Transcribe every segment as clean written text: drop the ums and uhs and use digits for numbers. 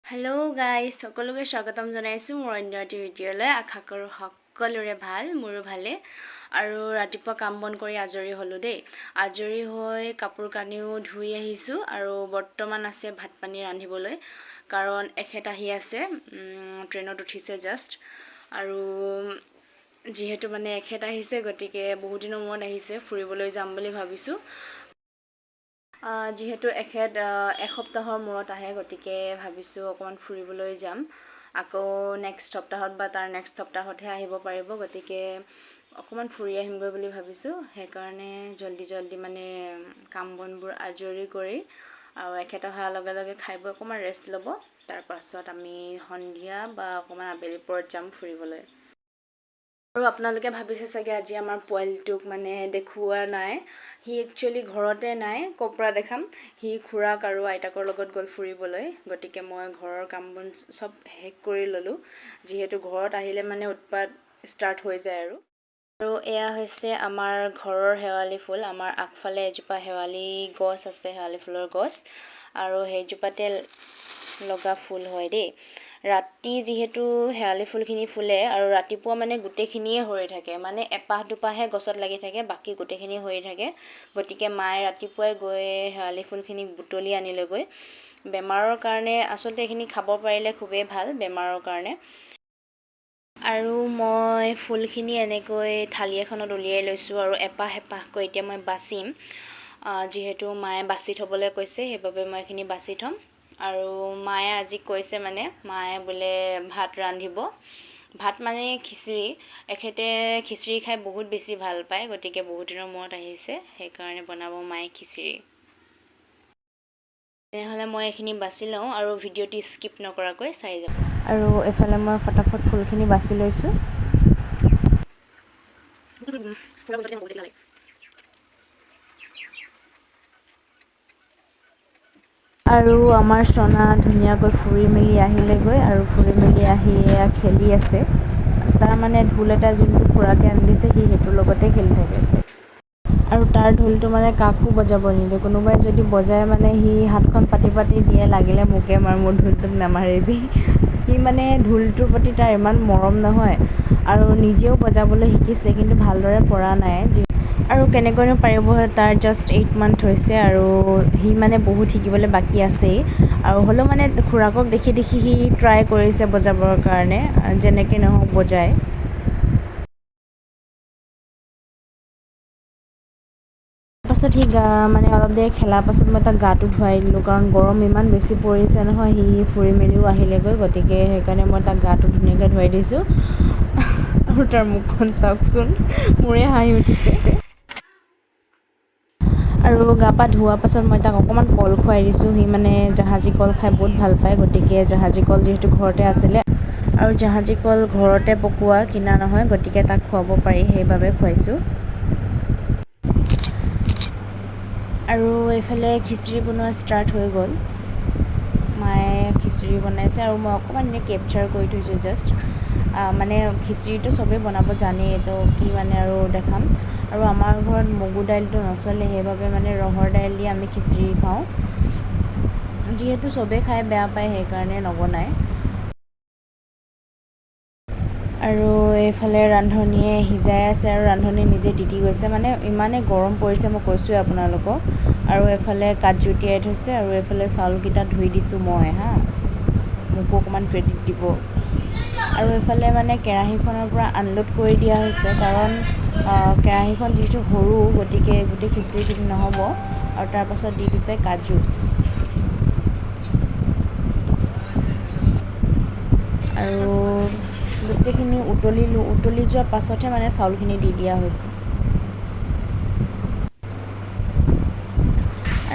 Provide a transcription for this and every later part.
Hello' guys, সকলোকে স্বাগতম জনাইছোঁ মোৰ অন্য এটি ভিডিঅ'লৈ। আশা কৰোঁ সকলোৰে ভাল, মোৰো ভালে। আৰু ৰাতিপুৱা কাম বন কৰি আজৰি হ'লোঁ দেই। আজৰি হৈ কাপোৰ কানিও ধুই আহিছোঁ আৰু বৰ্তমান আছে ভাত পানী ৰান্ধিবলৈ, কাৰণ এখেত আহি আছে, ট্ৰেইনত উঠিছে জাষ্ট। আৰু যিহেতু মানে এখেত আহিছে, গতিকে বহুত দিনৰ মূৰত আহিছে, ফুৰিবলৈ যাম বুলি ভাবিছোঁ। যিহেতু এখেত এসপ্তাহৰ মূৰত আহে, গতিকে ভাবিছোঁ অকণমান ফুৰিবলৈ যাম। আকৌ নেক্সট সপ্তাহত বা তাৰ নেক্সট সপ্তাহতহে আহিব পাৰিব, গতিকে অকণমান ফুৰি আহিমগৈ বুলি ভাবিছোঁ। সেইকাৰণে জল্দি জল্দি মানে কাম বনবোৰ আজৰি কৰি আৰু এখেত অহাৰ লগে লগে খাই বৈ অকণমান ৰেষ্ট ল'ব। তাৰপাছত আমি সন্ধিয়া বা অকণমান আবেলি পৰত যাম ফুৰিবলৈ। আৰু আপোনালোকে ভাবিছে চাগে আজি আমাৰ পোৱালিটোক মানে দেখুওৱা নাই। সি একচুৱেলি ঘৰতে নাই, ক'ৰ পৰা দেখাম? সি খুৰাক আৰু আইতাকৰ লগত গ'ল ফুৰিবলৈ। গতিকে মই ঘৰৰ কাম বন চব শেষ কৰি ল'লোঁ, যিহেতু ঘৰত আহিলে মানে উৎপাত ষ্টাৰ্ট হৈ যায়। আৰু এয়া হৈছে আমাৰ ঘৰৰ শেৱালি ফুল। আমাৰ আগফালে এজোপা শেৱালি গছ আছে, শেৱালি ফুলৰ গছ, আৰু সেইজোপাতে লগা ফুল হয় দেই। ৰাতি যিহেতু শেৱালি ফুলখিনি ফুলে আৰু ৰাতিপুৱা মানে গোটেইখিনিয়ে সৰি থাকে, মানে এপাহ দুপাহহে গছত লাগি থাকে, বাকী গোটেইখিনি সৰি থাকে। গতিকে মায়ে ৰাতিপুৱাই গৈ শেৱালি ফুলখিনি বুটলি আনিলেগৈ। বেমাৰৰ কাৰণে আচলতে এইখিনি খাব পাৰিলে খুবেই ভাল বেমাৰৰ কাৰণে। আৰু মই ফুলখিনি এনেকৈ থালি এখনত উলিয়াই লৈছোঁ আৰু এপাহ এপাহকৈ এতিয়া মই বাচিম। যিহেতু মায়ে বাছি থ'বলৈ কৈছে, সেইবাবে মই এইখিনি বাছি থ'ম। আৰু মায়ে আজি কৈছে, মানে মায়ে বোলে ভাত ৰান্ধিব, ভাত মানে খিচিৰি। এখেতে খিচিৰি খাই বহুত বেছি ভাল পায়, গতিকে বহুত দিনৰ মূৰত আহিছে, সেইকাৰণে বনাব মায়ে খিচিৰি। তেনেহ'লে মই এইখিনি বাছি লওঁ আৰু ভিডিঅ'টি স্কিপ নকৰাকৈ চাই যাব। আৰু এইফালে মই ফটাফট ফুলখিনি বাছি লৈছোঁ। আৰু আমাৰ চনা ধুনীয়াকৈ ফুৰি মেলি আহিলেগৈ আৰু ফুৰি মেলি আহি এয়া খেলি আছে। তাৰ মানে ঢোল এটা যোনটো খুৰাকে আনি দিছে, সি সেইটোৰ লগতে খেলি থাকে। আৰু তাৰ ঢোলটো মানে কাকো বজাব নিদিয়ে। কোনোবাই যদি বজায়, মানে সি হাতখন পাতি পাতি দিয়ে, লাগিলে মোকে মাৰ, মোৰ ঢোলটোক নামাৰিবি। সি মানে ঢোলটোৰ প্ৰতি তাৰ ইমান মৰম নহয়। আৰু নিজেও বজাবলৈ শিকিছে, কিন্তু ভালদৰে পৰা নাই। আৰু কেনেকৈনো পাৰিব? তাৰ জাষ্ট 8 মান্থ হৈছে আৰু সি মানে বহুত শিকিবলৈ বাকী আছেই। আৰু হ'লেও মানে খুৰাকক দেখি দেখি সি ট্ৰাই কৰিছে বজাবৰ কাৰণে, যেনেকৈ নহওক বজায়। পাছত সি গা মানে অলপ দেৰি খেলাৰ পাছত মই তাক গাটো ধুৱাই দিলোঁ, কাৰণ গৰম ইমান বেছি পৰিছে নহয়, সি ফুৰি মেলিও আহিলেগৈ, গতিকে সেইকাৰণে মই তাক গাটো ধুনীয়াকৈ ধুৱাই দিছোঁ। আৰু তাৰ মুখখন চাওকচোন, মোৰে হাঁহি উঠিছে। আৰু গা পা ধোৱাৰ পাছত মই তাক অকণমান কল খুৱাই দিছোঁ। সি মানে জাহাজী কল খাই বহুত ভাল পায়, গতিকে জাহাজী কল যিহেতু ঘৰতে আছিলে আৰু জাহাজী কল ঘৰতে পকোৱা, কিনা নহয়, গতিকে তাক খুৱাব পাৰি, সেইবাবে খুৱাইছোঁ। আৰু এইফালে খিচিৰি বনোৱা ষ্টাৰ্ট হৈ গ'ল। মায়ে খিচিৰি বনাইছে আৰু মই অকণমান এনেই কেপচাৰ কৰি থৈছোঁ জাষ্ট। মানে খিচিৰিটো চবেই বনাব জানেই, তো কি মানে আৰু দেখাম। আৰু আমাৰ ঘৰত মগু দাইলটো নচলে, সেইবাবে মানে ৰহৰ দাইল দি আমি খিচিৰি খাওঁ। যিহেতু চবেই খাই বেয়া পায়, সেইকাৰণে নবনায়। আৰু এইফালে ৰান্ধনীয়ে সিজাই আছে আৰু ৰান্ধনী নিজে তিতি গৈছে, মানে ইমানেই গৰম পৰিছে, মই কৈছোঁৱে আপোনালোকক। আৰু এইফালে কাজু তিয়াই থৈছে আৰু এইফালে চাউলকেইটা ধুই দিছোঁ মই। হা, মোকো অকণমান ক্ৰেডিট দিব। আৰু এইফালে মানে কেৰাহীখনৰ পৰা আনলোড কৰি দিয়া হৈছে, কাৰণ কেৰাহীখন যিহেতু সৰু, গতিকে গোটেই খিচিৰিখিনি নহ'ব। আৰু তাৰপাছত দি দিছে কাজু। আৰু গোটেইখিনি উতলিলোঁ, উতলি যোৱাৰ পাছতহে মানে চাউলখিনি দি দিয়া হৈছে।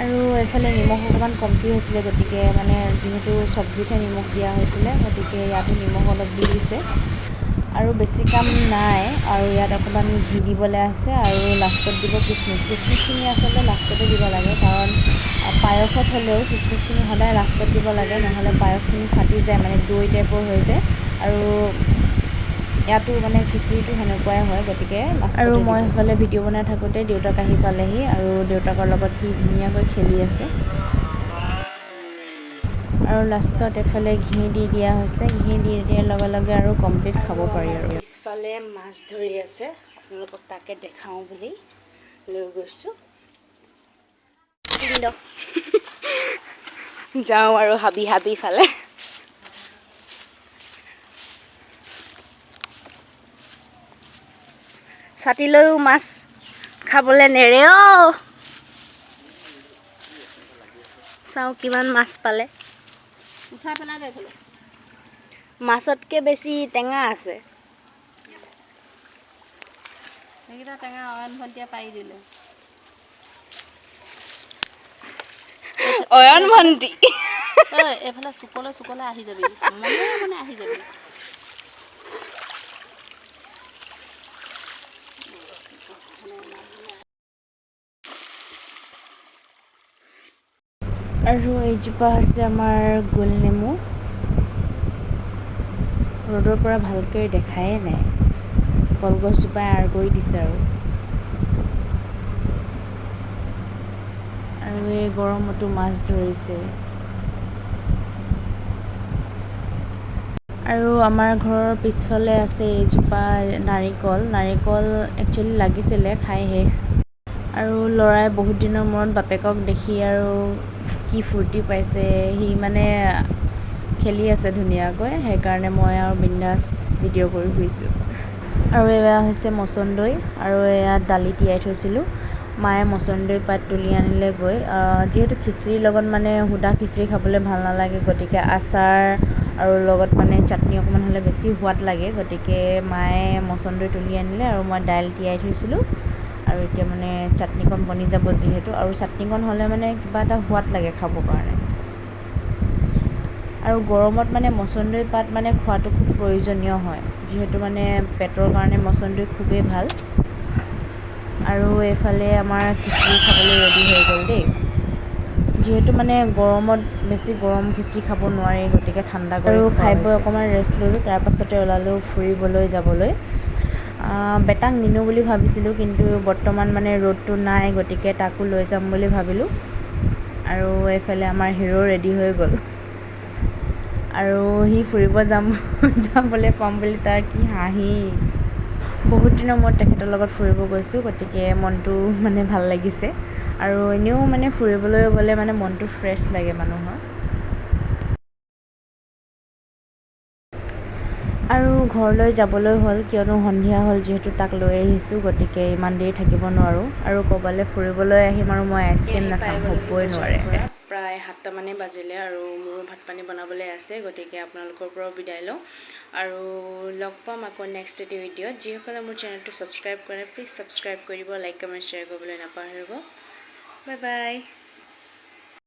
আৰু এইফালে নিমখ অকণমান কমটি হৈছিলে, গতিকে মানে যিহেতু চব্জিতহে নিমখ দিয়া হৈছিলে, গতিকে ইয়াতো নিমখ অলপ দি দিছে। আৰু বেছি কাম নাই। আৰু ইয়াত অকণমান ঘি দিবলৈ আছে আৰু লাষ্টত দিব কিচমিচ। কিচমিচখিনি আচলতে লাষ্টতে দিব লাগে, কাৰণ পায়সত হ'লেও কিচমিচখিনি সদায় লাষ্টত দিব লাগে, নহ'লে পায়সখিনি ফাটি যায়, মানে দৈ টাইপৰ হৈ যায়। আৰু ইয়াতো মানে খিচিৰিটো সেনেকুৱাই হয়, গতিকে। আৰু মই সেইফালে ভিডিঅ' বনাই থাকোঁতে দেউতাক আহি পালেহি আৰু দেউতাকৰ লগত সি ধুনীয়াকৈ খেলি আছে। আৰু লাষ্টত এফালে ঘি দি দিয়া হৈছে। ঘি দি দিয়াৰ লগে লগে আৰু কমপ্লিট খাব পাৰি। আৰু পিছফালে মাছ ধৰি আছে, আপোনালোকক তাকে দেখাওঁ বুলি লৈ গৈছোঁ। যাওঁ আৰু হাবি হাবি ফালে। ছাতি লৈও মাছ খাবলৈ নেৰে অ'। চাওঁ কিমান মাছ পালে। উঠাই পেলাই দে এইফালে। মাছতকৈ বেছি টেঙা আছে। সেইকেইটা টেঙা অয়ন ভণ্টিয়ে পাৰি দিলে। অয়ন ভণ্টি। ঐ, এইফালে চুকলে চুকলে আহি যাবি, মনে মনে আহি যাবি। আৰু এইজোপা হৈছে আমাৰ গোল নেমু। ৰ'দৰ পৰা ভালকৈ দেখায়ে নাই, কলগছজোপাই আঁৰ কৰি দিছে। আৰু আৰু এই গৰমতো মাছ ধৰিছে। আৰু আমাৰ ঘৰৰ পিছফালে আছে এইজোপা নাৰিকল। নাৰিকল একচুৱেলি লাগিছিলে, খাই শেষ। আৰু ল'ৰাই বহুত দিনৰ মূৰত বাপেকক দেখি আৰু কি ফূৰ্তি পাইছে, সি মানে খেলি আছে ধুনীয়াকৈ। সেইকাৰণে মই আৰু বিন্দাছ ভিডিঅ' কৰি ফুৰিছোঁ। আৰু এয়া হৈছে মচন্দৈ আৰু এয়া দালি তিয়াই থৈছিলোঁ। মায়ে মচন্দৈ পাত তুলি আনিলে গৈ। যিহেতু খিচিৰিৰ লগত মানে সুদা খিচিৰি খাবলৈ ভাল নালাগে, গতিকে আচাৰ আৰু লগত মানে চাটনি অকণমান হ'লে বেছি সোৱাদ লাগে। গতিকে মায়ে মচন্দৈ তুলি আনিলে আৰু মই দাইল তিয়াই থৈছিলোঁ। আৰু এতিয়া মানে চাটনিকণ বনি যাব যিহেতু, আৰু চাটনিকণ হ'লে মানে কিবা এটা সোৱাদ লাগে খাবৰ কাৰণে। আৰু গৰমত মানে মচন্দৈ পাত মানে খোৱাটো খুব প্ৰয়োজনীয় হয়, যিহেতু মানে পেটৰ কাৰণে মচন্দৈ খুবেই ভাল। আৰু এইফালে আমাৰ খিচিৰি খাবলৈ ৰেডি হৈ গ'ল দেই। যিহেতু মানে গৰমত বেছি গৰম খিচিৰি খাব নোৱাৰি, গতিকে ঠাণ্ডা কৰি আৰু খাই বৈ অকণমান ৰেষ্ট ল'লোঁ। তাৰপাছতে ওলালোঁ ফুৰিবলৈ যাবলৈ। বেটাক নিনো বুলি ভাবিছিলোঁ, কিন্তু বৰ্তমান মানে ৰ'দটো নাই, গতিকে তাকো লৈ যাম বুলি ভাবিলোঁ। আৰু এইফালে আমাৰ হিৰ' ৰেডি হৈ গ'ল আৰু সি ফুৰিব যাম যাবলৈ পাম বুলি তাৰ কি হাঁহি। বহুত দিনৰ মূৰত তেখেতৰ লগত ফুৰিব গৈছোঁ, গতিকে মনটো মানে ভাল লাগিছে। আৰু এনেও মানে ফুৰিবলৈ গ'লে মানে মনটো ফ্ৰেছ লাগে মানুহৰ। আৰু ঘৰলৈ যাবলৈ হ'ল, কিয়নো সন্ধিয়া হ'ল যিহেতু, তাক লৈ আহিছোঁ, গতিকে ইমান দেৰি থাকিব নোৱাৰোঁ। আৰু ক'ৰবালৈ ফুৰিবলৈ আহিম আৰু মই আইচক্ৰীম নাখাম, হ'বই নোৱাৰে। প্ৰায় 7টামানেই বাজিলে আৰু মোৰো ভাত পানী বনাবলৈ আছে, গতিকে আপোনালোকৰ পৰাও বিদায় লওঁ আৰু লগ পাম আকৌ নেক্সট এটি ভিডিঅ'ত। যিসকলে মোৰ চেনেলটো ছাবস্ক্ৰাইব কৰে, প্লিজ ছাবস্ক্ৰাইব কৰি দিব, লাইক, কমেণ্ট, শ্বেয়াৰ কৰিবলৈ নাপাহৰিব। Bye bye.